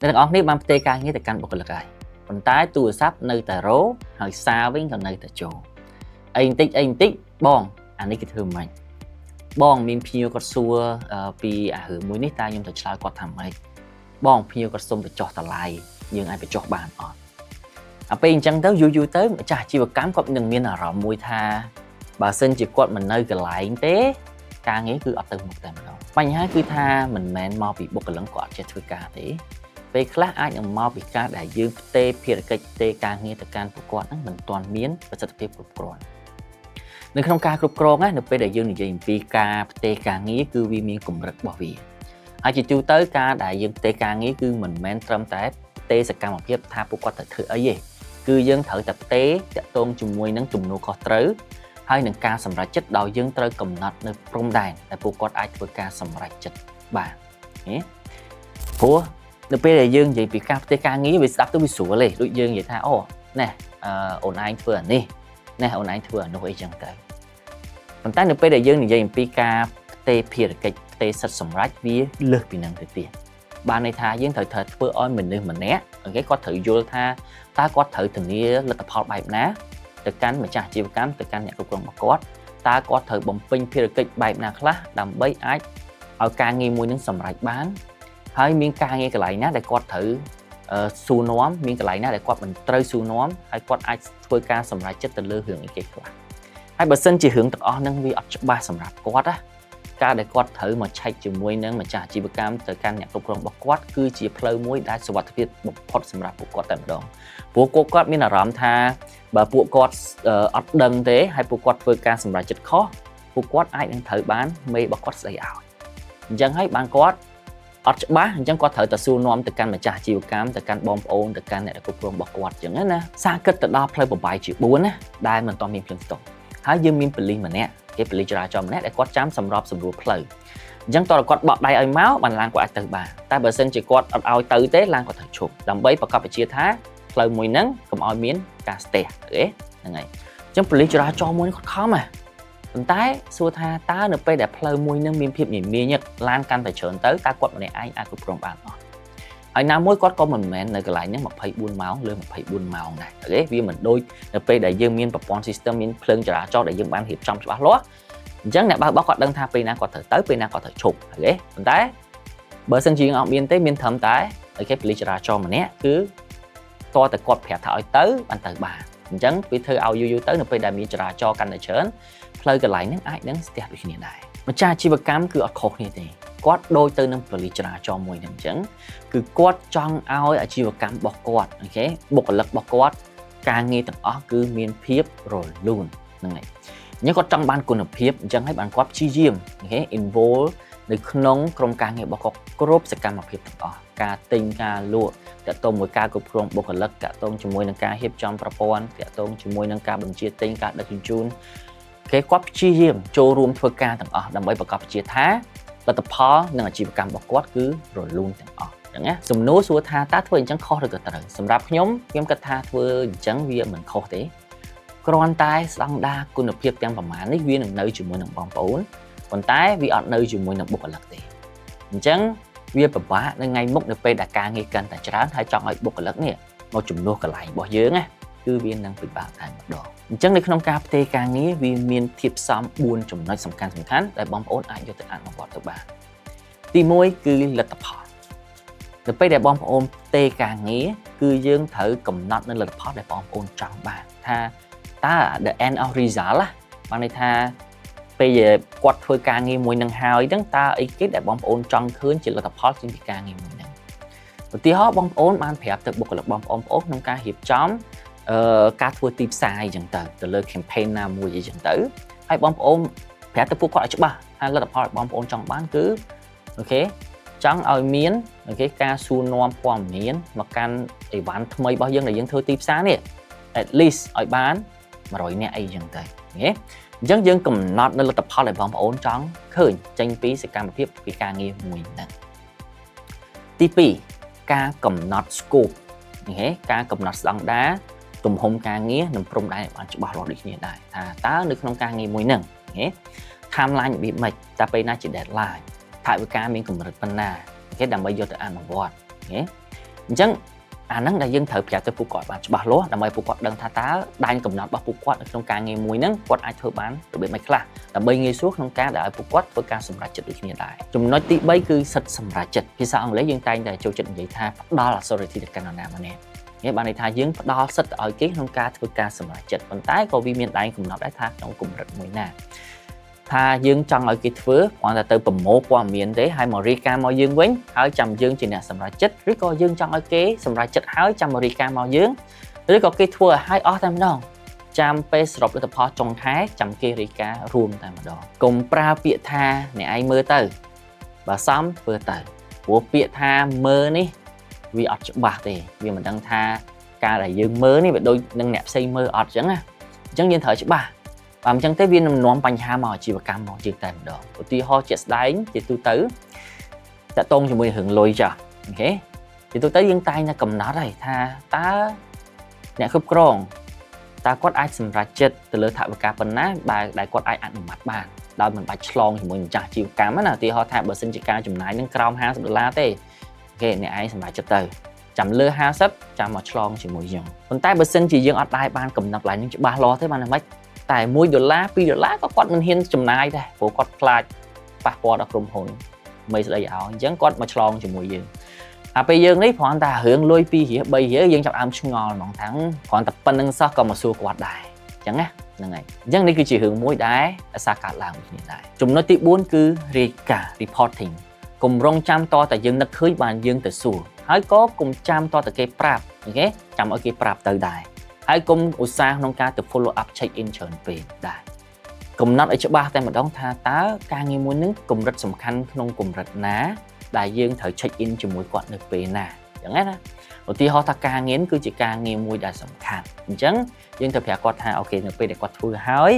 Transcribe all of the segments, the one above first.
អ្នកទាំងអស់គ្នាបានផ្ទេរការងារទៅកាន់បុគ្គលិកហើយប៉ុន្តែទូរស័ព្ទនៅតែរោហើយសារវិញក៏នៅតែចូលអីបន្តិចអីបន្តិចបងអានេះគេធ្វើមិនបងមានភ្ញៀវគាត់សួរពីអារឿងមួយនេះតើខ្ញុំត្រូវឆ្លើយគាត់ថាម៉េចបងភ្ញៀវគាត់សុំបញ្ចុះតម្លៃយើងអាចបញ្ចុះបានអត់អាពេលអញ្ចឹងទៅយូរយូរទៅម្ចាស់អាជីវកម្មគាត់នឹងមានអារម្មណ៍មួយថាបើសិនជាគាត់មិននៅកន្លែងទេការងារគឺអត់ទៅមុខតែម្ដងបញ្ហាគឺថាមិនមែនមកពីបុគ្គលិកគាត់អត់ចេះធ្វើការទេពេលខ្លះអាចនឹងមកពីការដែលយើងផ្ទេរភារកិច្ចផ្ទេរការងារទៅកាន់ពួកគាត់ហ្នឹងមិនទាន់មានប្រសិទ្ធភាពគ្រប់គ្រាន់នៅក្នុងការគ្រប់គ្រងណានៅពេលដែលយើងនិយាយអំពីការផ្ទេរការងារគឺវាមានកម្រិតរបស់វាហើយជាទូទៅការដែលយើងផ្ទេរការងារគឺមិនមែនត្រឹមតែផ្ទេរសកម្មភាពថាពួកគាត់ត្រូវធ្វើអីទេគឺយើងត្រូវតែផ្ទេរតាក់ទងជាមួយនឹងទំនួលខុសត្រូវហើយនឹងការសម្រេចចិត្តដោយយើងត្រូវកំណត់នៅព្រំដែនដែលពួកគាត់អាចធ្វើការសម្រេចចិត្តបាទព្រោះនៅពេលដែលយើងនិយាយពីការផ្ទេរការងារវាស្ដាប់ទៅវាស្រួលទេដូចយើងនិយាយថាអូណែអឺអូនឯងធ្វើអានេះណែអូនឯងធ្វើអានោះអីចឹងទៅប៉ុន្តែនៅពេលដែលយើងនិយាយអំពីការផ្ទេរភារកិច្ចផ្ទេរសិទ្ធិសម្រេចវាលើសពីនឹងទៅទៀតបានន័យថាយើងត្រូវត្រូវធ្វើឲ្យមនុស្សម្នាក់ okay គាត់ត្រូវយល់ថាតើគាត់ត្រូវធានាលទ្ធផលបែបណាទៅកាន់ម្ចាស់អាជីវកម្មទៅកាន់អ្នកគ្រប់គ្រងរបស់គាត់តើគាត់ត្រូវបំពេញភារកិច្ចបែបណាខ្លះដើម្បីអាចឲ្យការងារមួយនឹងសម្រេចបានហើយមានការងារកន្លែងណាដែលគាត់ត្រូវសួរនាំមានកន្លែងណាដែលគាត់មិនត្រូវសួរនាំហើយគាត់អាចធ្វើការសម្រេចចិត្តទៅលើរឿងអីគេខ្លះហើយបើសិនជារឿងទាំងអស់ហ្នឹងវាអត់ច្បាស់សម្រាប់គាត់ណាការដែលគាត់ត្រូវមកឆែកជាមួយនឹងម្ចាស់អាជីវកម្មទៅកាន់អ្នកគ្រប់គ្រងរបស់គាត់គឺជាផ្លូវមួយដែលសុវត្ថិភាពបំផុតសម្រាប់ពួកគាត់តែម្ដងព្រោះពួកគាត់មានអារម្មណ៍ថាបើពួកគាត់អត់ដឹងទេហើយពួកគាត់ធ្វើការសម្រេចចិត្តខុសពួកគាត់អាចនឹងត្រូវបានមេរបស់គាត់ស្ដីឲ្យអញ្ចឹងហើយបានគាត់អត់ច្បាស់អញ្ចឹងគាត់ត្រូវតែសួរនាំទៅកាន់ម្ចាស់អាជីវកម្មទៅកាន់បងប្អូនទៅកាន់អ្នកគ្រប់គ្រងរបស់គាត់អញ្ចឹងណាសាគិតទៅដល់ផ្លូវប្របាយជា4ណាដែលមិនទាន់មានភ្លើងស្តុកហើយយើងមានប៉ូលីសម្នាក់គេប៉ូលីសចរាចរណ៍ម្នាក់ដែលគាត់ចាំសម្របសម្រួលផ្លូវអញ្ចឹងតើគាត់បក់ដៃឲ្យមកបានឡានគាត់អាចទៅបានតែបើសិនជាគាត់អត់ឲ្យទៅទេឡានគាត់ត្រូវឈប់ដើម្បីប្រកាសបញ្ជាថាផ្លូវមួយហ្នឹងកុំឲ្យមានការស្ទះ okay ហ្នឹងហើយអញ្ចឹងប៉ូលីសចរាចរណ៍មួយនេះគាត់ខំហ่ะប៉ុន្តែសួរថាតើនៅពេលដែលផ្លូវមួយនឹងមានភាពញញញឹកឡានកាន់តែច្រើនទៅតើគាត់ម្នាក់ឯងអាចគ្រប់គ្រងបានអត់ហើយណាមួយគាត់ក៏មិនមែននៅកន្លែងហ្នឹង24ម៉ោងលើ24ម៉ោងដែរ okay វាមិនដូចនៅពេលដែលយើងមានប្រព័ន្ធ system មានភ្លើងចរាចរណ៍ដែលយើងបានរៀបចំច្បាស់លាស់អញ្ចឹងអ្នកបើកបោះគាត់ដឹងថាពេលណាគាត់ត្រូវទៅពេលណាគាត់ត្រូវឈប់ okay ប៉ុន្តែបើសិនជាយើងអត់មានទេមានត្រឹមតែ okay ប៉ូលីសចរាចរណ៍ម្នាក់គឺតើតែគាត់ប្រាប់ថាឲ្យទៅបានទៅបានអញ្ចឹងវាធ្វើឲ្យយូរយូរទៅនៅពេលដែលមានចរាចរណ៍កាន់តែច្រើនផ្លូវកន្លែងហ្នឹងអាចនឹងស្ទះដូចគ្នាដែរម្ចាស់អាជីវកម្មគឺអត់ខុសគ្នាទេគាត់ដូចទៅនឹងប៉ូលីសចរាចរណ៍មួយហ្នឹងអញ្ចឹងគឺគាត់ចង់ឲ្យអាជីវកម្មរបស់គាត់ okay បុគ្គលិករបស់គាត់ការងារទាំងអស់គឺមានភាពរលូនហ្នឹងហើយអញ្ចឹងគាត់ចង់បានគុណភាពអញ្ចឹងហើយបានគាត់ព្យាយាម okay involve នៅក្នុងក្រុមការងាររបស់គាត់គ្រប់សកម្មភាពទាំងអស់ការទិញការលក់តាក់ទងមួយការគ្រប់គ្រងបុគ្គលិកតាក់ទងជាមួយនឹងការរៀបចំប្រព័ន្ធតាក់ទងជាមួយនឹងការបញ្ជាទិញការដឹកជញ្ជូនគេគាត់ព្យាយាមចូលរួមធ្វើការទាំងអស់ដើម្បីប្រកាសជាថាលទ្ធផលនិងអាជីវកម្មរបស់គាត់គឺរលូនទាំងអស់អញ្ចឹងណាសំណួរសួរថាតើធ្វើអញ្ចឹងខុសឬក៏ត្រូវសម្រាប់ខ្ញុំខ្ញុំគិតថាធ្វើអញ្ចឹងវាមិនខុសទេគ្រាន់តែស្តង់ដារគុណភាពទាំងប្រមាណនេះវានឹងនៅជាមួយនឹងបងប្អូនប៉ុន្តែវាអត់នៅជាមួយនឹងបុគ្គលិកទេអញ្ចឹងវាពិបាកនៅថ្ងៃមុខនៅពេលដែលការងារកាន់តែច្រើនហើយចង់ឲ្យបុគ្គលិកនេះមកជំនួសកន្លែងរបស់យើងណាគឺវានឹងពិបាកតែម្ដងអញ្ចឹងនៅក្នុងការផ្ទេរការងារវាមានធាតុផ្សំ4ចំណុចសំខាន់សំខាន់ដែលបងប្អូនអាចយកទៅអនុវត្តទៅបានទី1គឺលទ្ធផលនៅពេលដែលបងប្អូនផ្ទេរការងារគឺយើងត្រូវកំណត់នៅលទ្ធផលដែលបងប្អូនចង់បានថាតើ the end of result ណាបានន័យថាពេលគាត់ធ្វើការងារមួយនឹងហើយហ្នឹងតើអីគេដែលបងប្អូនចង់ឃើញជាលទ្ធផលចេញពីការងារមួយហ្នឹងឧទាហរណ៍បងប្អូនបានប្រាប់ទៅបុគ្គលិកបងប្អូនក្នុងការរៀបចំអឺការធ្វើទីផ្សារអីចឹងទៅទៅលើ campaign ណាមួយអីចឹងទៅហើយបងប្អូនប្រាប់ទៅពួកគាត់ឲ្យច្បាស់ថាលទ្ធផលដែលបងប្អូនចង់បានគឺ okay ចង់ឲ្យមាន okay ការសួរនាំព័ត៌មានមកកាន់អីវ៉ាន់ថ្មីរបស់យើងដែលយើងធ្វើទីផ្សារនេះ at least ឲ្យបាន100នាក់អីចឹងទៅ okay អញ្ចឹងយើងកំណត់នៅលទ្ធផលដែលបងប្អូនចង់ឃើញចេញពីសកម្មភាពពីការងារមួយហ្នឹងទី2ការកំណត់ scope នេះការកំណត់ស្តង់ដារទំហំការងារនិងព្រំដែនឲ្យបានច្បាស់លាស់ដូចគ្នាដែរថាតើនៅក្នុងការងារមួយហ្នឹង timeline របៀបម៉េចតើពេលណាជា deadline ថវិកាមានកម្រិតប៉ុណ្ណាគេដើម្បីយកទៅអនុវត្តណា អញ្ចឹងអាហ្នឹងដែលយើងត្រូវប្រាប់ទៅពួកគាត់បានច្បាស់លាស់ដើម្បីពួកគាត់ដឹងថាតើដែនកំណត់របស់ពួកគាត់នៅក្នុងការងារមួយហ្នឹងគាត់អាចធ្វើបានរបៀបម៉េចខ្លះដើម្បីងាយស្រួលក្នុងការដែលឲ្យពួកគាត់ធ្វើការសម្រេចចិត្តដូចគ្នាដែរចំណុចទី3គឺសិទ្ធិសម្រេចចិត្តភាសាអង់គ្លេសយើងតែងតែចូលចិត្តនិយាយថាផ្ដល់ authority ទៅកាន់នរណាម្នាក់នេះបានន័យថាយើងផ្ដល់សិទ្ធិឲ្យគេក្នុងការធ្វើការសម្រេចចិត្តប៉ុន្តែក៏វាមានដែនកំណត់ដែរថាក្នុងកម្រិតមួយណាថាយើងចង់ឲ្យគេធ្វើគ្រាន់តែទៅប្រមូលព័ត៌មានទេហើយមករាយការណ៍មកយើងវិញហើយចាំយើងជាអ្នកសម្រេចចិត្តឬក៏យើងចង់ឲ្យគេសម្រេចចិត្តហើយចាំមករាយការណ៍មកយើងឬក៏គេធ្វើឲ្យហើយអស់តែម្ដងចាំពេលសរុបលទ្ធផលចុងខែចាំគេរាយការណ៍រួមតែម្ដងកុំប្រើពាក្យថាអ្នកឯងមើលទៅបើសមធ្វើទៅព្រោះពាក្យថាមើលនេះវាអត់ច្បាស់ទេវាមិនដឹងថាការដែលយើងមើលនេះវាដូចនឹងអ្នកផ្សេងមើលអត់អញ្ចឹងណាអញ្ចឹងយើងត្រូវច្បាស់បើមិនចឹងទេវានឹងនាំបញ្ហាមកអាជីវកម្មមកយើងតែម្ដងឧទាហរណ៍ជាក់ស្ដែងជាទូទៅតាក់ទងជាមួយរឿងលុយចាស់ OK ជាទូទៅយើងតែងតែកំណត់ហើយថាតើអ្នកគ្រប់គ្រងតើគាត់អាចសម្រេចចិត្តទៅលើថវិកាប៉ុណ្ណាបែដែលគាត់អាចអនុម័តបានដោយមិនបាច់ឆ្លងជាមួយម្ចាស់អាជីវកម្មណាឧទាហរណ៍ថាបើសិនជាការចំណាយនឹងក្រោម50ដុល្លារទេ OK អ្នកឯងសម្រេចចិត្តទៅចាំលើ50ចាំមកឆ្លងជាមួយយើងប៉ុន្តែបើសិនជាយើងអត់ដែរបានកំណត់ឡើងនឹងច្បាស់លាស់ទេបានមិនតែ1ដុល្លារ2ដុល្លារក៏គាត់មិនហ៊ានចំណាយដែរព្រោះគាត់ខ្លាចប៉ះពាល់ដល់ក្រុមហ៊ុនមិនស្ដីឲ្យអញ្ចឹងគាត់មកឆ្លងជាមួយយើងហើយពេលយើងនេះគ្រាន់តែរឿងលុយ2រៀល3រៀលយើងចាប់ដើមឆ្ងល់ហ្មងថាគ្រាន់តែប៉ុណ្្នឹងសោះក៏មកសួរគាត់ដែរអញ្ចឹងណាហ្នឹងហើយអញ្ចឹងនេះគឺជារឿងមួយដែលអាសាកើតឡើងមួយគ្នាដែរចំណុចទី4គឺរាយការណ៍ reporting កុំរងចាំតតែយើងនឹកឃើញបានយើងទៅសួរហើយក៏កុំចាំតតែគេប្រាប់ OK ចាំឲ្យគេប្រាប់ទៅដែរហើយកុំឧស្សាហ៍ក្នុងការទៅ follow up check in ច្រើនពេកដែរកំណត់ឲ្យច្បាស់តែម្ដងថាតើការងារមួយនឹងកម្រិតសំខាន់ក្នុងកម្រិតណាដែលយើងត្រូវ check in ជាមួយគាត់នៅពេលណាអញ្ចឹងណាឧទាហរណ៍ថាការងារគឺជាការងារមួយដែលសំខាន់អញ្ចឹងយើងត្រូវប្រាប់គាត់ថា OK នៅពេលដែលគាត់ធ្វើហើយ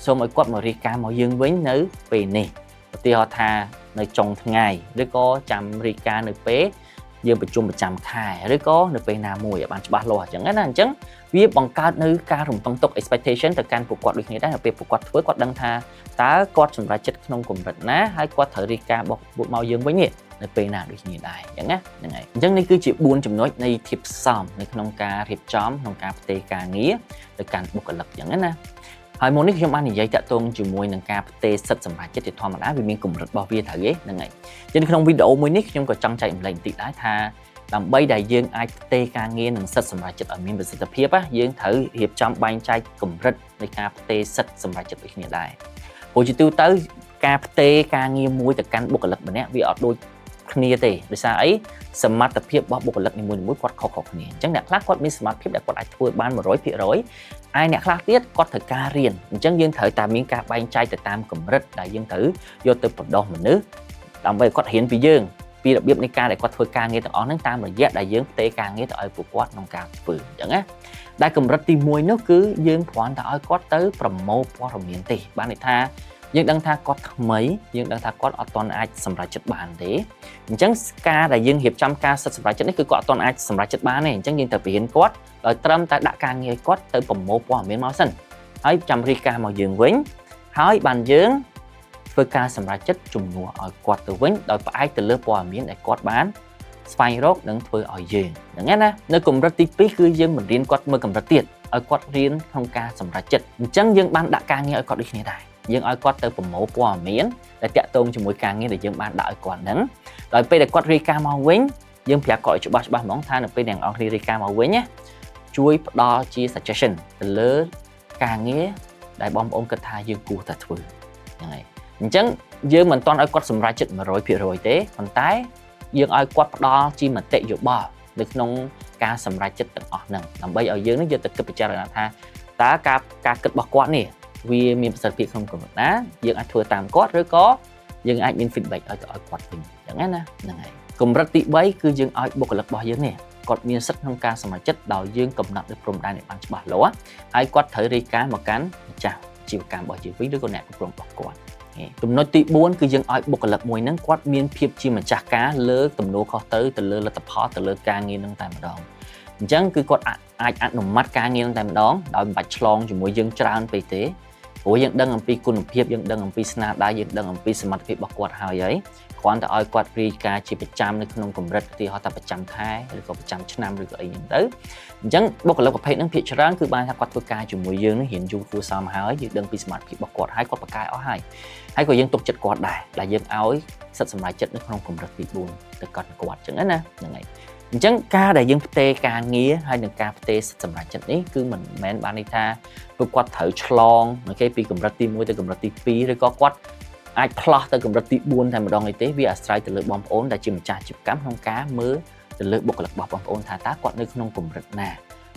សូមឲ្យគាត់មករាយការណ៍មកយើងវិញនៅពេលនេះឧទាហរណ៍ថានៅចុងថ្ងៃឬក៏ចាំរាយការណ៍នៅពេលយើងប្រជុំប្រចាំខែឬក៏នៅពេលណាមួយឲ្យបានច្បាស់លាស់អញ្ចឹងណាអញ្ចឹងវាបង្កើតនៅការរំពឹងទុក expectation ទៅកាន់ពួកគាត់ដូចគ្នាដែរនៅពេលពួកគាត់ធ្វើគាត់ដឹងថាតើគាត់សម្រេចចិត្តក្នុងកម្រិតណាហើយគាត់ត្រូវរាយការណ៍របស់មកយើងវិញនេះនៅពេលណាដូចគ្នាដែរអញ្ចឹងណាហ្នឹងហើយអញ្ចឹងនេះគឺជា4ចំណុចនៃធាតុផ្សំនៅក្នុងការរៀបចំក្នុងការផ្ទេរការងារទៅកាន់បុគ្គលិកអញ្ចឹងណាហើយមុននេះខ្ញុំបាននិយាយតាក់ទងជាមួយនឹងការផ្ទេរសិទ្ធិសម្រេចចិត្តជាធម្មតាវាមានកម្រិតរបស់វាត្រូវទេហ្នឹងហើយចឹងក្នុងវីដេអូមួយនេះខ្ញុំក៏ចង់ចែករំលែកបន្តិចដែរថាដើម្បីដែលយើងអាចផ្ទេរការងារនិងសិទ្ធិសម្រេចចិត្តឲ្យមានប្រសិទ្ធភាពយើងត្រូវរៀបចំបែងចែកកម្រិតនៃការផ្ទេរសិទ្ធិសម្រេចចិត្តដូចគ្នាដែរព្រោះជាទូទៅការផ្ទេរការងារមួយទៅកាន់បុគ្គលិកម្នាក់វាអត់ដូចគ្នាទេដោយសារអីសមត្ថភាពរបស់បុគ្គលិកនីមួយៗគាត់ខុសៗគ្នាអញ្ចឹងអ្នកខ្លះគាត់មានសមត្ថភាពដែលគាត់អាចធ្វើបាន100%ឯអ្នកខ្លះទៀតគាត់ត្រូវការរៀនអញ្ចឹងយើងត្រូវតែមានការបែងចែកទៅតាមកម្រិតដែលយើងត្រូវយកទៅបណ្ដុះមនុស្សដើម្បីគាត់រៀនពីយើងពីរបៀបនៃការដែលគាត់ធ្វើការងារទាំងអស់ហ្នឹងតាមរយៈដែលយើងផ្ទេរការងារទៅឲ្យពួកគាត់ក្នុងការធ្វើអញ្ចឹងណាដែលកម្រិតទី1នោះគឺយើងគ្រាន់តែឲ្យគាត់ទៅប្រមូលព័ត៌មានទេបានន័យថាយើងដឹងថាគាត់ថ្មីយើងដឹងថាគាត់អត់ទាន់អាចសម្រេចចិត្តបានទេអញ្ចឹងការដែលយើងរៀបចំការសិទ្ធិសម្រេចចិត្តនេះគឺគាត់អត់ទាន់អាចសម្រេចចិត្តបានទេអញ្ចឹងយើងត្រូវបរៀនគាត់ដោយត្រឹមតែដាក់ការងារឲ្យគាត់ទៅប្រមូលព័ត៌មានមកសិនហើយចាំរាយការណ៍មកយើងវិញហើយបានយើងធ្វើការសម្រេចចិត្តជំនួសឲ្យគាត់ទៅវិញដោយផ្អែកទៅលើព័ត៌មានដែលគាត់បានស្វែងរកនិងធ្វើឲ្យយើងហ្នឹងណានៅកម្រិតទី2គឺយើងបង្រៀនគាត់មើលកម្រិតទៀតឲ្យគាត់រៀនក្នុងការសម្រេចចិត្តអញ្ចឹងយើងបានដាក់ការងារឲ្យគាត់ដូចគ្នាដែរយើងឲ្យគាត់ទៅប្រមូលព័ត៌មានដែលតាក់ទងជាមួយការងារដែលយើងបានដាក់ឲ្យគាត់ហ្នឹងដោយពេលដែលគាត់រាយការណ៍មកវិញយើងប្រាប់គាត់ឲ្យច្បាស់ច្បាស់ហ្មងថានៅពេលដែលអ្នកនររាយការណ៍មកវិញណាជួយផ្ដល់ជា suggestion ទៅលើការងារដែលបងប្អូនគិតថាយើងគួរតែធ្វើហ្នឹងហើយអញ្ចឹងយើងមិនទាន់ឲ្យគាត់សម្រេចចិត្ត100%ទេប៉ុន្តែយើងឲ្យគាត់ផ្ដល់ជាមតិយោបល់នៅក្នុងការសម្រេចចិត្តទាំងអស់ហ្នឹងដើម្បីឲ្យយើងនឹងយកទៅគិតពិចារណាថាតើការគិតរបស់គាត់នេះវាមានប្រសិទ្ធភាពក្នុងកម្រិតណាយើងអាចធ្វើតាមគាត់ឬក៏យើងអាចមាន feedback ឲ្យទៅឲ្យគាត់វិញអញ្ចឹងណាហ្នឹងហើយកម្រិតទី3គឺយើងឲ្យបុគ្គលិករបស់យើងនេះគាត់មានសិទ្ធិក្នុងការសម្រេចចិត្តដោយយើងកំណត់នៅព្រំដែនឲ្យបានច្បាស់លាស់ហើយគាត់ត្រូវរាយការណ៍មកកាន់ម្ចាស់អាជីវកម្មរបស់យើងវិញឬក៏អ្នកគ្រប់គ្រងរបស់គាត់ចំណុចទី4គឺយើងឲ្យបុគ្គលិកមួយហ្នឹងគាត់មានភាពជាម្ចាស់ការលើទំនួលខុសត្រូវទៅលើលទ្ធផលទៅលើការងារហ្នឹងតែម្ដងអញ្ចឹងគឺគាត់អាចអនុម័តការងារហ្នឹងតែម្ដងដោយមិនបាច់ឆ្លងជាមួយយើងច្រើនពេកទេ ព្រោះយើងដឹងអំពីគុណភាពយើងដឹងអំពីស្នាដៃយើងដឹងអំពីសមត្ថភាពរបស់គាត់ហើយហើយគ្រាន់តែឲ្យគាត់រាយការណ៍ជាប្រចាំនៅក្នុងកម្រិតឧទាហរណ៍ថាប្រចាំខែឬក៏ប្រចាំឆ្នាំឬក៏អីហ្នឹងទៅអញ្ចឹងបុគ្គលិកប្រភេទហ្នឹងភាគច្រើនគឺបានថាគាត់ធ្វើការជាមួយយើងនឹងរៀនយូរគួរសមហើយយើងដឹងពីសមត្ថភាពរបស់គាត់ហើយគាត់ប្រកែអស់ហើយហើយក៏យើងទុកចិត្តគាត់ដែរដែលយើងឲ្យសិទ្ធិសម្រេចចិត្តនៅក្នុងកម្រិតទី4ទៅគាត់គាត់អញ្ចឹងណាហ្នឹងហើយអញ្ចឹងការដែលយើងផ្ទេរការងារហើយនឹងការផ្ទេរសិទ្ធិសម្រេចចិត្តនេះគឺមិនមែនបានន័យថាពួកគាត់ត្រូវឆ្លង okay ពីកម្រិតទី1ទៅកម្រិតទី2ឬក៏គាត់អាចផ្លោះទៅកម្រិតទី4តែម្ដងអីទេវាអាស្រ័យទៅលើបងប្អូនដែលជាម្ចាស់អាជីវកម្មក្នុងការមើលទៅលើបុគ្គលិករបស់បងប្អូនថាតើគាត់នៅក្នុងកម្រិតណា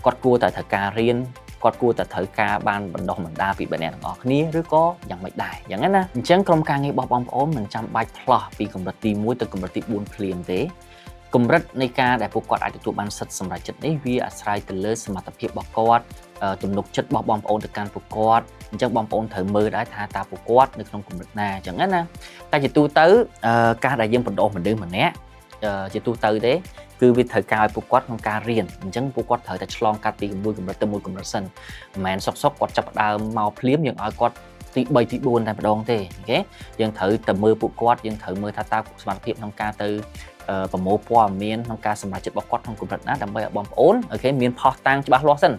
គាត់គួរតែត្រូវការរៀនគាត់គួរតែត្រូវការបានបណ្ដោះបណ្ដាលពីអ្នកទាំងអស់គ្នាឬក៏យ៉ាងម៉េចដែរយ៉ាងហ្នឹងណាអញ្ចឹងក្រុមការងាររបស់បងប្អូនមិនចាំបាច់ផ្លោះពីកម្រិតទី1ទៅកម្រិតទី4ភ្លាមទេកម្រិតនៃការដែលពួកគាត់អាចទទួលបានសិទ្ធិសម្រេចចិត្តនេះវាអាស្រ័យទៅលើសមត្ថភាពរបស់គាត់ទំនុកចិត្តរបស់បងប្អូនទៅកាន់ពួកគាត់អញ្ចឹងបងប្អូនត្រូវមើលដែរថាតើពួកគាត់នៅក្នុងកម្រិតណាអញ្ចឹងណាតែជាទូទៅការដែលយើងបណ្ដុះមនុស្សម្នាក់ជាទូទៅទេគឺវាត្រូវការឲ្យពួកគាត់ក្នុងការរៀនអញ្ចឹងពួកគាត់ត្រូវតែឆ្លងកាត់ពីមួយកម្រិតទៅមួយកម្រិតសិនមិនមែនសុកសុកគាត់ចាប់ផ្ដើមមកភ្លាមយើងឲ្យគាត់ទី3ទី4តែម្ដងទេ okay យើងត្រូវតែមើលពួកគាត់យើងត្រូវមើលថាតើសមត្ថភាពក្នុងការទៅប្រមូលព័ត៌មានក្នុងការសម្រេចចិត្តរបស់គាត់ក្នុងកម្រិតណាដើម្បីឲ្យបងប្អូន okay មានភស្តុតាងច្បាស់លាស់សិន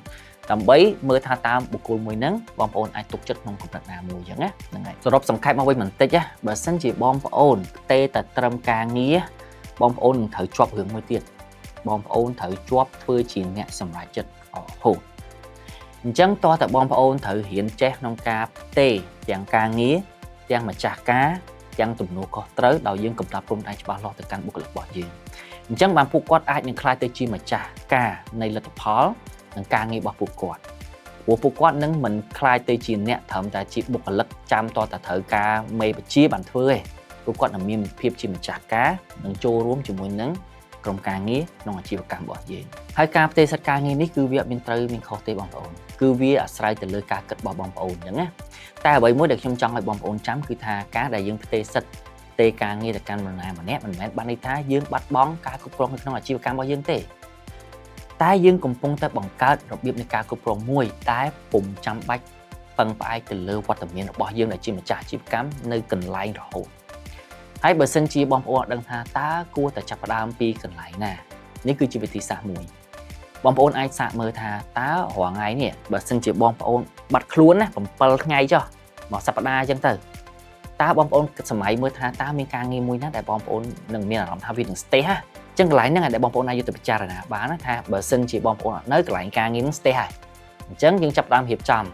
ដើម្បីមើលថាតាមបុគ្គលមួយហ្នឹងបងប្អូនអាចទុកចិត្តក្នុងកម្រិតណាមួយអញ្ចឹងណាហ្នឹងហើយសរុបសង្ខេបមកវិញបន្តិចណាបើសិនជាបងប្អូនទេតែត្រឹមការងារបងប្អូននឹងត្រូវជាប់រឿងមួយទៀតបងប្អូនត្រូវជាប់ធ្វើជាអ្នកសម្រេចចិត្តរហូតអញ្ចឹងតោះតែបងប្អូនត្រូវរៀនចេះក្នុងការផ្ទេរទាំងការងារទាំងម្ចាស់ការទាំងទំនួលខុសត្រូវដោយយើងកំណត់ព្រំដែនច្បាស់លាស់ទៅកាន់បុគ្គលិករបស់យើងអញ្ចឹងបានពួកគាត់អាចនឹងក្លាយទៅជាម្ចាស់ការនៃលទ្ធផលនិងការងាររបស់ពួកគាត់ព្រោះពួកគាត់នឹងមិនក្លាយទៅជាអ្នកត្រឹមតែជាបុគ្គលិកចាំតតែត្រូវការមេបញ្ជាបានធ្វើទេពួកគាត់នឹងមានភាពជាម្ចាស់ការនិងចូលរួមជាមួយនឹងក្រុមការងារក្នុងអាជីវកម្មរបស់យើងហើយការផ្ទេរសិទ្ធិការងារនេះគឺវាអត់មានត្រូវមានខុសទេបងប្អូនគឺវាអាស្រ័យទៅលើការគិតរបស់បងប្អូនអញ្ចឹងណាតែអ្វីមួយដែលខ្ញុំចង់ឲ្យបងប្អូនចាំគឺថាការដែលយើងផ្ទេរសិទ្ធិផ្ទេរការងារទៅកាន់នរណាម្នាក់មិនមែនបានន័យថាយើងបាត់បង់ការគ្រប់គ្រងនៅក្នុងអាជីវកម្មរបស់យើងទេតែយើងកំពុងតែបង្កើតរបៀបនៃការគ្រប់គ្រងមួយតែពុំចាំបាច់ពឹងផ្អែកទៅលើវត្តមានរបស់យើងដែលជាម្ចាស់អាជីវកម្មនៅកន្លែងរហូតហើយបើសិនជាបងប្អូនអត់ដឹងថាតើគួរតែចាប់ផ្ដើមពីកន្លែងណានេះគឺជាវិធីសាស្ត្រមួយបងប្អូនអាចសាកមើលថាតើរាល់ថ្ងៃនេះបើសិនជាបងប្អូនបាត់ខ្លួនណា7ថ្ងៃចុះមួយសប្តាហ៍អញ្ចឹងទៅតើបងប្អូនគិតសម័យមើលថាតើមានការងារមួយណាដែលបងប្អូននឹងមានអារម្មណ៍ថាវានឹង stay ហ่ะចឹងកន្លែងហ្នឹងដែលបងប្អូនអាចយកទៅពិចារណាបានណាថាបើសិនជាបងប្អូនអត់នៅកន្លែងការងារហ្នឹង stay ហើយអញ្ចឹងយើងចាប់ផ្ដើមរៀបចំ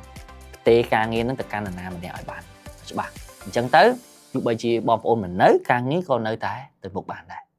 ផ្ទេរការងារហ្នឹងទៅកាន់នរណាម្នាក់ឲ្យបានច្បាស់អញ្ចឹងទៅទោះបីជាបងប្អូនមិននៅការងារក៏នៅតែទៅមុខបានដែរ។